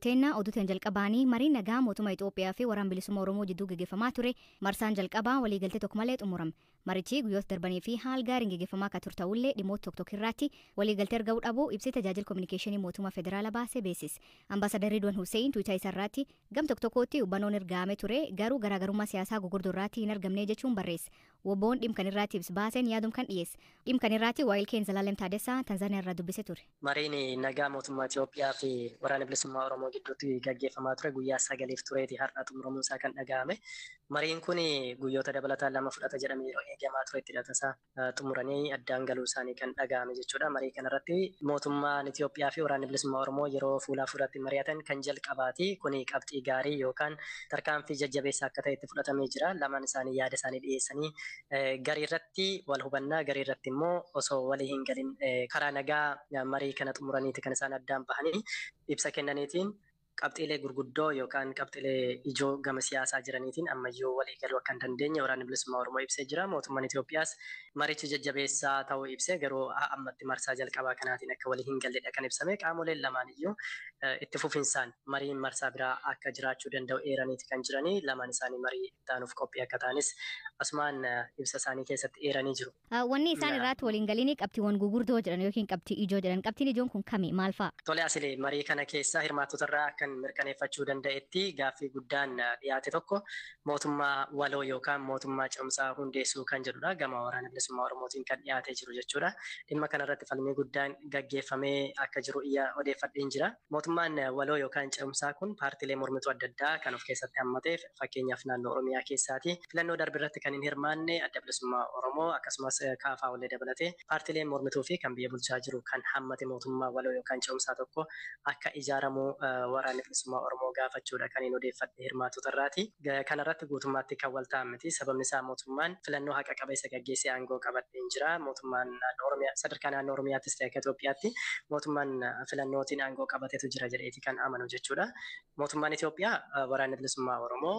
Teenna oduutiin jalqabaanii marii nagaa mootummaa Itoophiyaa fi waraana bilisummaa Oromoo jidduu gaggeeffamaa ture marsaan jalqabaa waliigaltee tokko malee xumurame. Marichi guyyoota darbanii fi haal gaariin gaggeeffamaa akka ture ta'ullee dhimmoota tokko tokko irratti waliigaltee argamuu dhabuu ibsi tajaajila kominikeeshinii mootummaa federaalaa baasee beeksise. Ambaasaadar Ridwaan Hussein tuutaa isaa irratti gam tokko tokkotti hubannoon ergaame ture garuu garaagarummaa siyaasaa gurguddoo irratti hin argamne jechuun barreesse. Wobboon dhimma kan irratti ibsa baaseen yaadum kan dhiyeesse. Dhimma kan irratti waayil keen Zalaalem Taadessaa Tanzaaniyaa irraa dubbise ture. Mariin nagaa mootummaa Itoophiyaa fi waraana bilisummaa Oromoo gidduutti gaggeeffamaa ture guyyaa 9 tureeti har'a xumuramuun isaa kan dhaga'ame. Mariin kun guyyoota dabalataan 2 fudhata jedhamee yeroo eegamaa turetti hidhatasaa xumuranii addaan galuu isaanii kan dhaga'ame jechuudha. Marii kanarratti mootummaan Itoophiyaa fi waraanni bilisummaa Oromoo yeroo fuulaa fuulatti mari'atan kan jalqabaati. Kuni qabxii gaarii yookaan tarkaanfii jajjabeessaa akka ta'etti fudhatamee jira. Lamaan isaanii yaada isaanii dhiyeessanii garii irratti wal hubannaa garii irratti immoo osoo walii hin galin karaa nagaa marii kana xumuraniiti kan isaan addaan bahanii ibsa kennaniitiin qabxiilee gurguddoo yookaan qabxiilee ijoo gama siyaasaa jiraniitiin ammayyuu walii galuu akka hin dandeenye waraanni bilisummaa Oromoo ibsee jira. Mootummaan Itoophiyaas marichi jajjabeessaa ta'uu ibsee garuu ammatti marsaa jalqabaa kanaatiin akka walii hin galledha kan ibsame. Qaamoleen lamaan iyyuu itti fufinsaan mariin marsaa biraa akka jiraachuu danda'u eeraniiti kan jiranii. Lamaan isaanii marii itti aanuuf qophii akka ta'anis asumaan ibsa isaanii keessatti eeranii jiru. Wanni isaan irratti waliin galini qabxiiwwan gurguddoo jedhan yookiin qabxii ijoo jedhan qabxiin ijoon kun kami maal fa'a? Tole asilee marii kana keessaa hirmaattota irraa kan mirkaneeffachuu danda'etti gaaffii guddaan dhiyaate tokko mootummaa waloo yookaan mootummaa cimsaa hundeessuu kan jedhudha. Gama waraana bilisummaa Oromootiin kan dhiyaatee jiru jechuudha. Dhimma kanarratti falmii guddaan gaggeeffamee akka jiru odeeffadheen jira. Mootummaan waloo yookaan cimsaa kun paartiilee mormituu adda addaa kan of keessatti hammatee fakkeenyaaf naannoo Oromiyaa keessaati. Filannoo darbe irratti kan hin hirmaanne adda bilisummaa Oromoo akkasumas KFO illee dabalatee paartiileen mormituu fi kan biyya bulchaa jiru kan hammate mootummaa waloo yookaan cimsaa tokko akka ijaaramu waraanni bilisummaa Oromoo gaafachuudha kan hin odeeffadhe hirmaattota irraati. Kanarratti guutummaatti kan wal ta'an miti. Sababni isaa mootummaan filannoo haqa qabeessa gaggeessee aangoo qabadhee jira. Mootummaan naannoo Oromiyaa sadarkaa naannoo Oromiyaattis ta'e akka Itoophiyaatti mootummaan filannootiin aangoo qabateetu jira jedheeti kan amanu jechuudha. Mootummaan Itoophiyaa waraanni bilisummaa Oromoo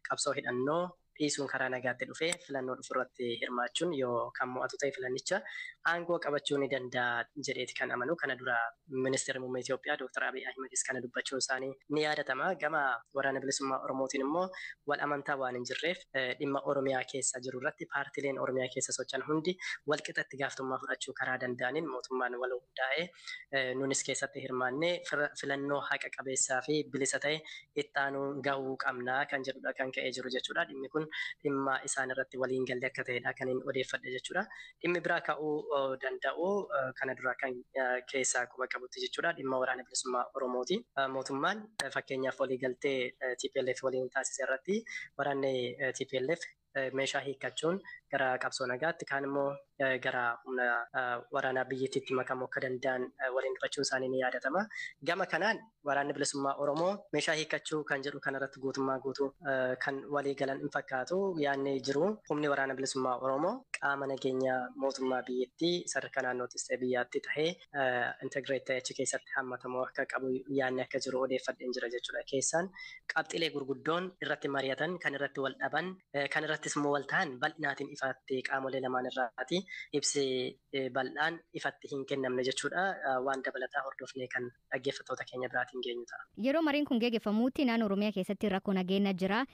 qabsoo hidhannoo dhiisuun karaa nagaatti dhufee filannoo dhufu irratti hirmaachuun yoo kan mo'atu ta'e filannicha aangoo qabachuu ni danda'a jedheeti kan amanu. Kana dura ministeerri muummee Itoophiyaa Dr. Abiy Ahimedis kana dubbachuun isaanii ni yaadatama. Gama waraana bilisummaa Oromootiin immoo wal amantaa waan hin jirreef dhimma Oromiyaa keessa jiru irratti paartiileen Oromiyaa keessa socho'an hundi wal qixatti gaaftummaa fudhachuu karaa danda'aniin mootummaan wal hundaa'ee nunis keessatti hirmaannee filannoo haqa qabeessaa fi bilisa ta'e itti aanuun gahuu qabna kan jedhudha kan ka'ee jiru jechuudha. Dhimmi kun dhimma isaan irratti waliin galle akka ta'edha kan hin odeeffadhe jechuudha. Dhimmi biraa ka'uu danda'u kana dura kan keessaa quba qabutti jechuudha. Dhimma waraana bilisummaa Oromooti. Mootummaan fakkeenyaaf waliigaltee TPLF waliin taasise irratti waraanni TPLF meeshaa hiikkachuun gara qabsoo nagaatti kaan immoo gara humna waraanaa biyyattiitti makamuu akka danda'an waliin dubbachuun isaanii ni yaadatama. Gama kanaan waraanni bilisummaa Oromoo meeshaa hiikkachuu kan jedhu kanarratti guutummaa guutuu kan walii galan hin fakkaatu. Yaadni jiru humni waraana bilisummaa Oromoo qaama nageenya mootummaa biyyattii sadarkaa naannoottis ta'e biyyaatti tahee integreet ta'e achi keessatti hammatamuu akka qabu yaadni akka jiru odeeffadheen jira jechuudha. Keessaan qabxiilee gurguddoon irratti mari'atan kan irratti wal dhaban kan irrattis immoo wal ta'an bal'inaatiin ifatti qaamolee lamaan irraati ibsi bal'aan ifatti hin kennamne jechuudha. Waan dabalataa hordofnee kan dhaggeeffattoota keenya biraatiin geenyu ta'a. Yeroo mariin kun geggeeffamutti naannoo Oromiyaa keessatti rakkoo nageenya jira.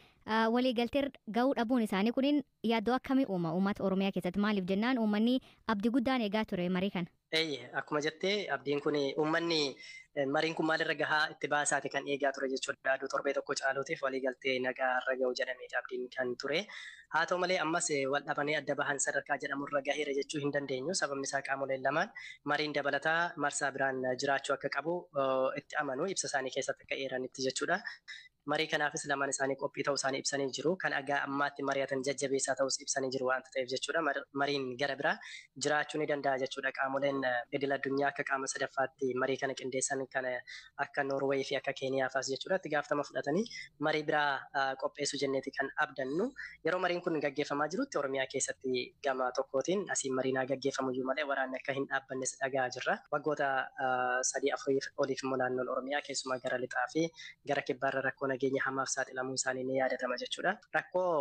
Waliigaltee gahuu dhabuun isaanii kunin yaaddoo akkamii uuma uummata Oromiyaa keessatti? Maaliif jennaan uummanni abdii guddaan eegaa ture marii kana. Akkuma jettee abdiin kun uummanni mariin kun maalirra gahaa itti baasaati kan eegaa ture jechuudha. Aduu torbee tokko caaluutiif waliigaltee nagaa irra gahu jedhameeti abdiin kan ture. Haa ta'u malee ammas wal dhabanii adda bahan sadarkaa jedhamurra gaheera jechuu hin dandeenyu. Sababni isaa qaamoleen lamaan mariin dabalataa marsaa biraan jiraachuu akka qabu itti amanu ibsa isaanii keessatti akka eeranitti jechuudha. Marii kanaafis lamaan isaanii qophii ta'uu isaanii ibsanii jiru. Kan agaa ammaatti mari'atan jajjabeessaa ta'us ibsanii jiru waanta ta'eef jechuudha. Mariin gara biraa jiraachuu ni danda'a jechuudha. Qaamoleen idil addunyaa akka qaama sadaffaatti marii kana qindeessan kan akka Noorweey fi akka Keeniyaa fa'as jechuudha. Itti gaafatama fudhatanii marii biraa qopheessuu jenneeti kan abdannu. Yeroo mariin kun gaggeeffamaa jirutti Oromiyaa keessatti gama tokkootiin asiin mariinaa gaggeeffamu iyyuu malee waraanni akka hin dhaabbannes dhaga'aa jirra. Waggoota 3-4 oliif immoo naannoon Oromiyaa keessumaa gara lixaa fi gara kibbaarra rakkoo nageenya hamaaf saaxilamuun isaanii ni yaadatama jechuudha. Rakkoo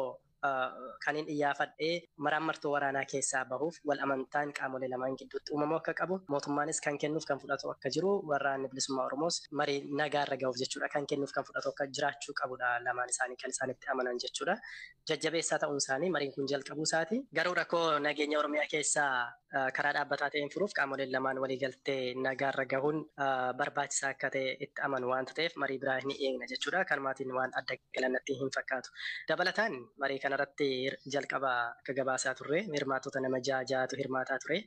Kan hin iyyaafadhee maraammartoo waraanaa keessaa bahuuf wal amantaan qaamolee lamaan gidduutti uumamuu akka qabu, mootummaanis kan kennuuf kan fudhatu akka jiru, waraanni bilisummaa Oromoos marii nagaarra gahuuf jechuudha kan kennuuf kan fudhatu akka jiraachuu qabudha lamaan isaanii kan isaanitti amanan jechuudha. Jajjabeessaa ta'uun isaanii mariin kun jalqabuu isaati. Garuu rakkoo nageenya Oromiyaa keessaa karaa dhaabbataa ta'een furuuf qaamoleen lamaan waliigaltee nagaarra gahuun barbaachisaa akka ta'e itti amanu waanta ta'eef marii biraa ni eegna jechuudha. Kanumaatiin waan adda galannatti hin fakkaatu. Dabalataan marii kanarratti jalqaba akka gabaasaa turre hirmaattota nama ja'a ja'atu hirmaataa ture.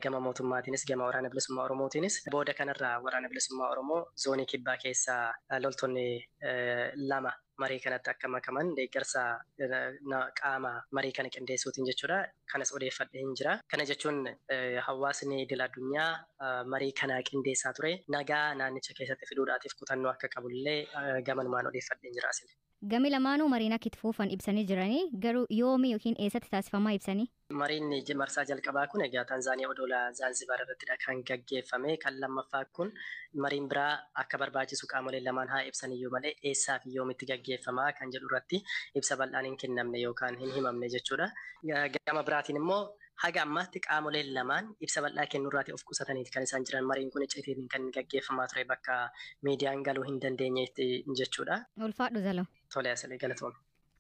Gama mootummaatiinis gama waraana bilisummaa Oromootiinis booda kanarraa waraana bilisummaa Oromoo zoonii kibbaa keessaa loltoonni 2 marii kanatti akka makaman deeggarsa qaama marii kana qindeessuutiin jechuudha. Kanas odeeffadhee hin jira. Kana jechuun hawaasni idil addunyaa marii kana qindeessaa ture. Nagaa naannicha keessatti fiduudhaatiif kutannoo akka qabullee gamanumaan odeeffadhee hin jira asili. Gami lamaanuu mariin akka itti fufan ibsanii jiranii garuu yoomi yookiin eessatti taasifamaa ibsanii? Mariin marsaa jalqabaa kun egaa Tanzaaniyaa odola Zaanzibaar irrattidha kan gaggeeffame. Kan lammaffaa kun mariin biraa akka barbaachisu qaamoleen lamaan haa ibsan iyyuu malee eessaa fi yoomitti gaggeeffamaa kan jedhu irratti ibsa bal'aan hin kennamne yookaan hin himamne jechuudha. Gama biraatiin immoo haga ammaatti qaamoleen lamaan ibsa bal'aa kennuurraatii of qusataniiti kan isaan jiran. Mariin kun icciitiin kan gaggeeffamaa ture bakka miidiyaan galuu hin dandeenyetti jechuudha. Ulfaadhu Zaloo. Tole asalee galatoomne.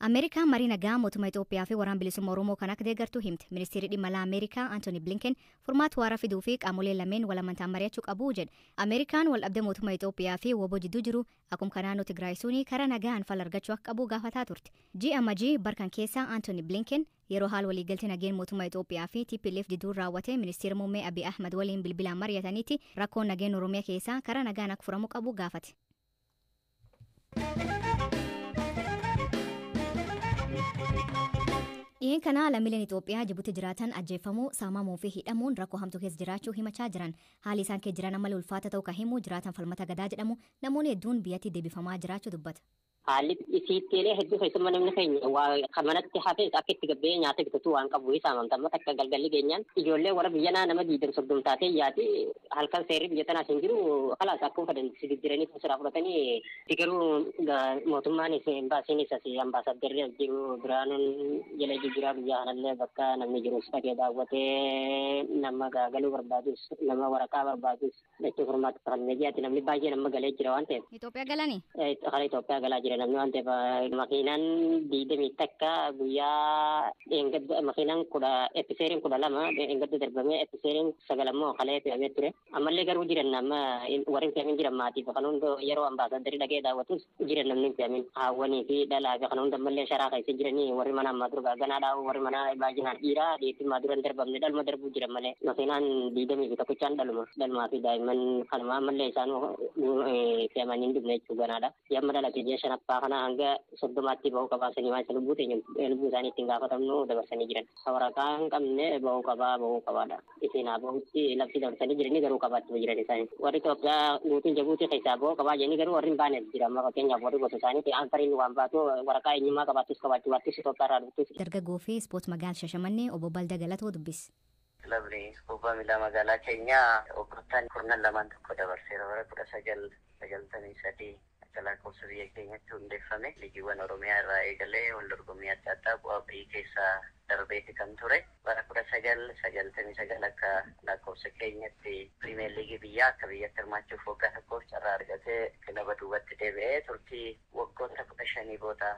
Ameerikaan marii nagaa mootummaa Itoophiyaa fi waraana bilisummaa Oromoo kan akka deeggartu himte. Ministeerri dhimma alaa Ameerikaa Antooni Blinken furmaata waaraa fiduu fi qaamoleen lameen wal amantaan mari'achuu qabu jedhe. Ameerikaan wal dhabdee mootummaa Itoophiyaa fi WBO jidduu jiru akkuma kan naannoo Tigraay suni karaa nagaan fala argachuu akka qabu gaafataa turte. Ji'a Amajjii barkan keessa Antooni Blinken yeroo haala waliigaltee nageen mootummaa Itoophiyaa fi TPLF jidduu raawwate ministeera muummee Abiy Ahmed waliin bilbilaan mari'ataniiti rakkoon nageen Oromiyaa keessaa karaa nagaan akka furamu qabu gaafate. Dhiyeenya kana lammiileen Itoophiyaa Jibuutii jiraatan ajjeefamuu, saamamuu fi hidhamuun rakkoo hamtuu keessa jiraachuu himachaa jiran. Haalli isaan keessa jiran ammallee ulfaata ta'uu kan himu jiraatan falmata gadaa jedhamu namoonni hedduun biyyatti deebifamaa jiraachuu dubbata. Haalli isiittiilee hedduu keessummaa namni keenya waa manatti hafe akka itti gabbee nyaata bitatu waan qabu saamamta. Amma takka galgalli keenyaan ijoollee warra biyya naa nama 20-30 taatee yaati halkan seerri biyya tanaas hin jiru khalaas akkuma fedhan si jijjiiranii siraa fudhatanii garuu mootummaanis embaasiinis asii ambaasaaddarri as jiru Biraanuun jala jijjiiraa biyya kanallee bakka namni jirus dhagee daawwatee nama galuu barbaadus nama waraqaa barbaadus dachee furmaata kan ji'aati namni baay'ee nama galee jira waan ta'eef. Itoophiyaa galanii? Kara Itoophiyaa galaa jira namni waan ta'eef makiinaan 21 guyyaa dheengadda makiinaan kudha episeeriin 12 dheengadda darbamee episeeriin 9 immoo kalee fe'amee ture. Ammallee garuu jiran amma warri hin fe'amin jiran maatiif kan hunda yeroo ambaasaaddarii dhagee daawwatus jiran namni hin fe'amin haawwanii fi dhalaa fi kan hunda ammallee sharaa keessa jiranii warri mana ammaa dura ganaadhaa warri mana baay'inaan dhiiraa dhiirri dura hin darbamne dhaluma darbuu jiran malee makiinaan 21 dhaluma dhalmaa fi daa'imman kanuma ammallee isaan fe'amanii hin dhumne jechuu ganaadha. Yamma dhalate ji'a shanaffaa kana hanga 30tti bahuu qabaasanii waan isa lubbuu teenya lubbuu isaanii ittiin gaafatamnu dabarsanii jiran. Waraqaa hin qabne bahuu qabaa bahuu qabaadha. Isin haa bahutti labsii dabarsanii jiranii garuu qabaatti jiran isaanii. Warri Itoophiyaa guutuun Jabuutii keessaa bahuu qabaa jedhanii garuu warri hin baanes jira. Amma fakkeenyaaf warri gosa isaanii anfariin waan baatu waraqaa eenyummaa qabaattus qabaachuu baattus Itoophiyaa irraa dhuftus. Dargaggoo fi ispoortii magaalaa Shashamannee obbo Balda Galatoo dubbise. Kilabni kubbaa miilaa magaalaa keenyaa waggoottan 12 tokko dabarseera bara 1993 akka lakkoofsa biyya keenyatti hundeeffame liigiiwwan Oromiyaa irraa eegalee wal dorgommii adda addaa bu'aa ba'ii keessaa darbeeti kan ture bara 1999 akka lakkoofsa keenyatti pirimeer liigii biyyaa akka biyyatti hirmaachuuf waggaa tokkoof carraa argatee kilaba duubatti deebi'ee turtii waggoota 15 booda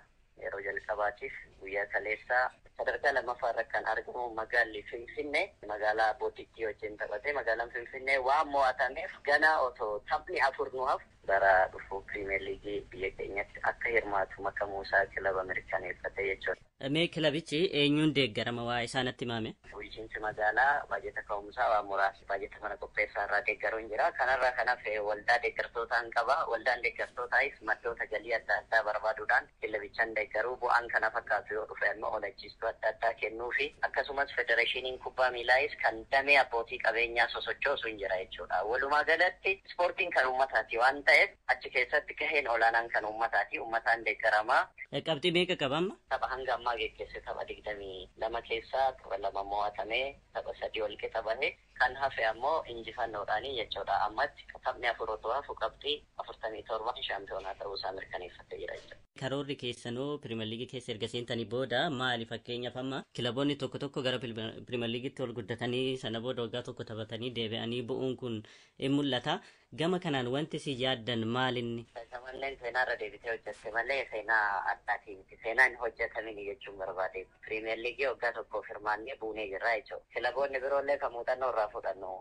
yeroo jalqabaatiif guyyaa kaleessaa sadarkaa lammaffaa irra kan argamu magaalli Finfinnee magaalaa Bootittii wajjin taphate. Magaalaan Finfinnee waan mo'atameef ganaa otoo taphni 4 nu hafu bara dhufu pirimeer liigii biyya keenyatti akka hirmaatu makamuusaa kilaba mirkaneeffate jechuudha. Mee kilabichi eenyuun deeggarama waa isaanatti himame? Bulchiinsi magaalaa baajata ka'umsaa waa muraasa baajata mana qopheessaa irraa deeggaruun jira. Kanarraa kan hafe waldaa deeggartootaan qaba. Waldaan deeggartootaayis maddoota galii adda addaa barbaaduudhaan kilabichaan deeggaruu bu'aan kana fakkaatu yoo dhufe immoo olachiistuu adda addaa kennuu fi akkasumas federeeshiniin kubbaa miilaayis kan damee abbootii qabeenyaa sosochoosu hin jira jechuudha. Walumaa galatti ispoortiin kan uummataati waan ta'eef achi keessatti gaheen olaanaan kan uummataati. Uummataan deeggaramaa. Qabxii meeqa qaba amma? Tapha hanga ammaa geggeesse tapha 22 keessaa tapha 2 mo'atamee tapha 3 ol qixa bahe kan hafe ammoo injifannoodhaanii jechuudha. Ammatti taphni 4 otoo hafu qabxii 47 shaampiyoonaa ta'uu isaa mirkaneeffatee jira jechuudha. Karoorri keessanoo Pirimeer Liigii keessa erga seentanii booda maali? Fakkeenyaaf amma kilaboonni tokko tokko gara Pirimeer Liigiitti ol guddatanii sana booda waggaa tokko taphatanii deebi'anii bu'uun kun in mul'ata. Gama kanaan wanti si yaaddan maalinni? Shaashamanneen seenaarra deebitee hojjette malee seenaa addaatii miti. Seenaa hin hojjetamin jechuun barbaade. Pirimeer Liigii waggaa tokkoof hirmaannee buunee jirra jechuudha. Kilaboonni biroollee kan muuxannoo irraa fudhannu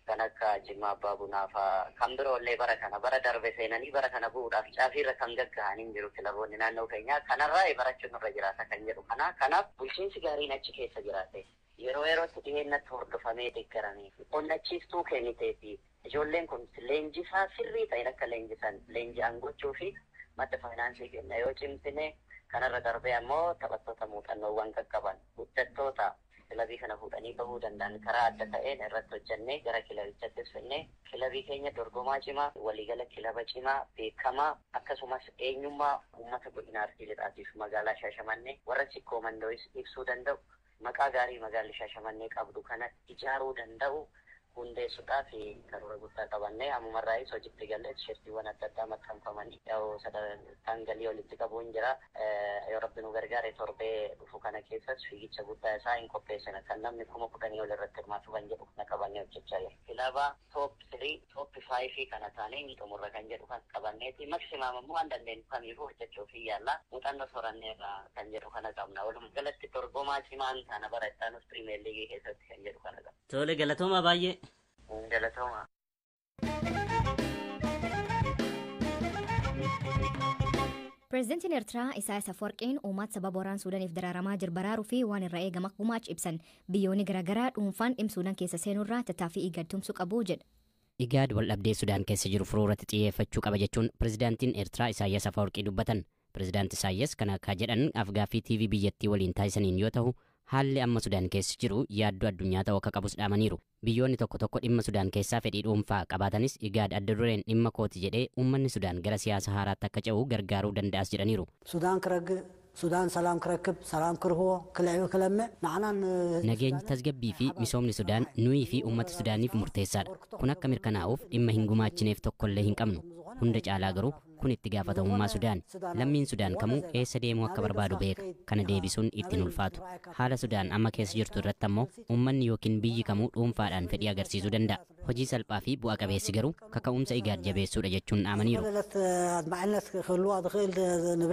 kan akka Jimmaa Abbaa Bunaa fa'aa kan biroollee bara kana bara darbe seenanii bara kana bu'uudhaaf caafiirra kan gaggahanii jiru kilaboonni naannoo keenyaa kanarraa barachuun nurra jiraata kan jedhu kana. Kanaaf bulchiinsi gaariin achi keessa jiraate yeroo yerootti dhiheenyatti hordofamee deeggaramee onnachiistuu kennitee fi ijoolleen kun leenjisaa sirrii ta'een akka leenjisan leenji'an gochuu fi madda faayinaansii kenna yoo cimsine kanarra darbee ammoo taphattoota muuxannoowwan qaqqaban guddattoota kilabii kana fuudhanii bahuu danda'an karaa adda ta'een irratti hojjennee gara kilabichaattis finnee kilabii keenya dorgomaa cimaa waliigala kilaba cimaa beekamaa akkasumas eenyummaa uummata godina Arsii Lixaatiif magaalaa Shaashamannee warra Sikkoo Mandoo'is ibsuu danda'u maqaa gaarii magaalli Shaashamannee qabdu kana ijaaruu danda'u hundeessuudhaaf karoora guddaa qabannee ammumarraayis hojiitti galee tisheertiiwwan adda addaa maxxanfamanii yaa'u sadarkaan galii walitti qabuun jira. Yoo rabbi nu gargaare torbee dhufu kana keessas fiigicha guddaa isaa hin qopheessina kan namni 10,000 ol irratti hirmaatu kan jedhu kana qabannee hojjechaa jira. Kilaba toop 3 toop 5 kana taanee hin xumurra kan jedhu kan qabanneeti maksimaam immoo waan dandeenyu kamiifuu hojjechuuf hin yaalla muuxannoo soranneerra kan jedhu kana qabna. Walumaa galatti dorgomaa cimaan kana bara itti aanus Pirimeer Liigii keessatti kan jedhu kana qabna. Tole galatooma baay'ee. Galatooma. Pireezidantiin Eertiraa Isaayyaas Afwerqiin uummata sababa waraana Suudaaniif daraaramaa jiru baraaruu fi waan irraa eegama gumaacha ibsan. Biyyoonni garaagaraa dhuunfaan dhimma Suudaan keessa seenurraa tattaaffii IGAD tumsuu qabu jedha. IGAD waldhabdee Sudaan keessa jiru furuu irratti xiyyeeffachuu qaba jechuun pireezidaantiin Eertiraa Isaayyaas Afwerqii dubbatan. Pireezidaanti Isaayyaas kana akka jedhan afgaaffii TV biyyattii waliin taasisaniin yoo ta'u haalli amma Sudaan keessa jiru yaaddoo addunyaa ta'uu akka qabus dhaamaniiru. Biyyoonni tokko tokko dhimma Sudaan keessaa fedhii dhuunfaa qabaatanis IGAD adda dureen dhimma kooti jedhee uummanni Sudaan gara siyaasa haaraatti akka ce'u gargaaruu danda'as jedhaniiru. Sudaan kiragge Sudaan salaam kirakkib salaam kirhoo kilaayoo kilamme na'anaan. Nageenyi tasgabbii fi misoomni Sudaan nuyi fi uummata Sudaaniif murteessaadha. Kun akka mirkanaa'uuf dhimma hin gumaachineef tokkollee hin qabnu. Hunda caalaa garuu kun itti gaafatamummaa Sudaan. Lammiin Sudaan kamuu eessa deemuu akka barbaadu beeka. Kana deebisuun ittiin ulfaatu. Haala Sudaan amma keessa jirtu irratti ammoo uummanni yookiin biyyi kamuu dhuunfaadhaan fedhii agarsiisuu danda'a. Hojii salphaa fi bu'a qabeessi garuu kaka'umsa IGAD jabeessuudha jechuun dhaamaniiru.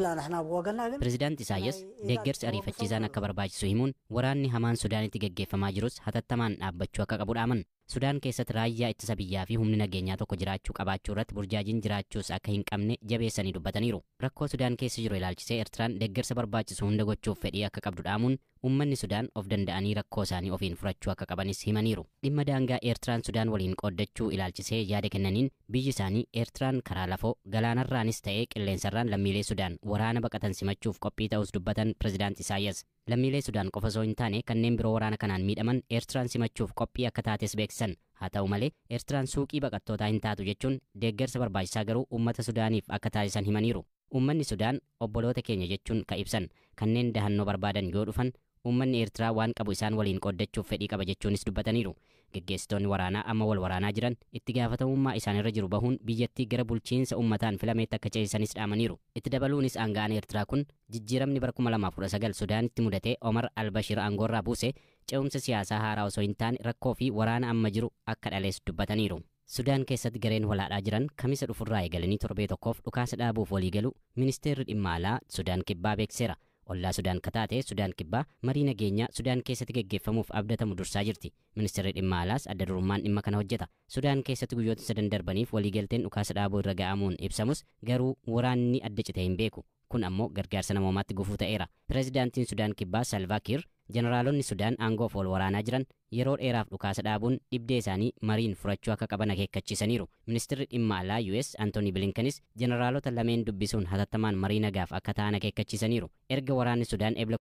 Pireezidaanti Isaayyaas deeggarsi ariifachiisaan akka barbaachisu himuun waraanni hamaan Sudaanitti gaggeeffamaa jirus hatattamaan dhaabbachuu akka qabu dhaaman. Sudaan keessatti raayyaa ittisa biyyaa fi humni nageenyaa tokko jiraachuu qabaachuu irratti burjaajiin jiraachuus akka hin qabne jabeessanii dubbataniiru. Rakkoo Sudaan keessa jiru ilaalchisee Eertiraan deeggarsa barbaachisu hunda gochuuf fedhii akka qabdu dhaamuun uummanni Sudaan of danda'anii rakkoo isaanii ofiin furachuu akka qabanis himaniiru. Dhimma daangaa Eertiraan Sudaan waliin qooddachuu ilaalchisee yaada kennaniin biyyi isaanii Eertiraan karaa lafoo galaanarraanis ta'ee qilleensarraan lammiilee Sudaan waraana baqatan simachuuf qophii ta'us dubbatan pireezidaanti Isaayyaas. Lammiilee Sudaan qofa osoo hin taane kanneen biroo waraana kanaan miidhaman Eertiraan simachuuf qophii akka taates beeksisan. Haa ta'u malee Eertiraan suuqii baqattootaa hin taatu jechuun deeggarsa barbaachisaa garuu uummata Sudaaniif akka taasisan himaniiru. Uummanni Sudaan obboloota keenya jechuun ka ibsan kanneen dahannoo barbaadan yoo dhufan uummanni Eertiraa waan qabu isaan waliin qooddachuuf fedhii qaba jechuunis dubbataniiru. Geggeessitoonni waraanaa amma wal waraanaa jiran itti gaafatamummaa isaanirra jiru bahuun biyyattii gara bulchiinsa uummataan filameetti akka ceesisanis dhaamaniiru. Itti dabaluunis aanga'aan Eertiraa kun jijjiiramni bara 2019 Sudaanitti mudatee Omar Albashir aangoorraa buuse ce'umsa siyaasaa haaraa osoo hin taane rakkoo fi waraana amma jiru akka dhalees dubbataniiru. Sudaan keessatti gareen walaadhaa jiran kamisa dhufurraa eegalanii torbee tokkoof dhukaasa dhaabuuf waliigalu ministeerri dhimma alaa Sudaan kibbaa beekseera. Ollaa Sudaan kataate Sudaan kibbaa marii nageenyaa Sudaan keessatti geggeeffamuuf abdatamu dursaa jirti. Ministeerri dhimma alaas adda durummaan dhimma kana hojjeta. Sudaan keessatti guyyoota sadan darbaniif waliigalteen dhukaasa dhaabuu irra ga'amuun ibsamus garuu waraanni adda citee hin beeku. Kun ammoo gargaarsa namoomaatti gufuu ta'eera. Pireezidaantiin Sudaan kibbaa Salvaa Kiir jeneraalonni Sudaan aangoof wal waraanaa jiran yeroo dheeraaf dhukaasa dhaabuun dhibdee isaanii mariin furachuu akka qaban akeekkachiisaniiru. Ministeerri dhimma alaa US Antooni Bilinkanis jeneraalota lameen dubbisuun hatattamaan marii nagaaf akka ta'an akeekkachiisaniiru. Erga waraanni Sudaan ebla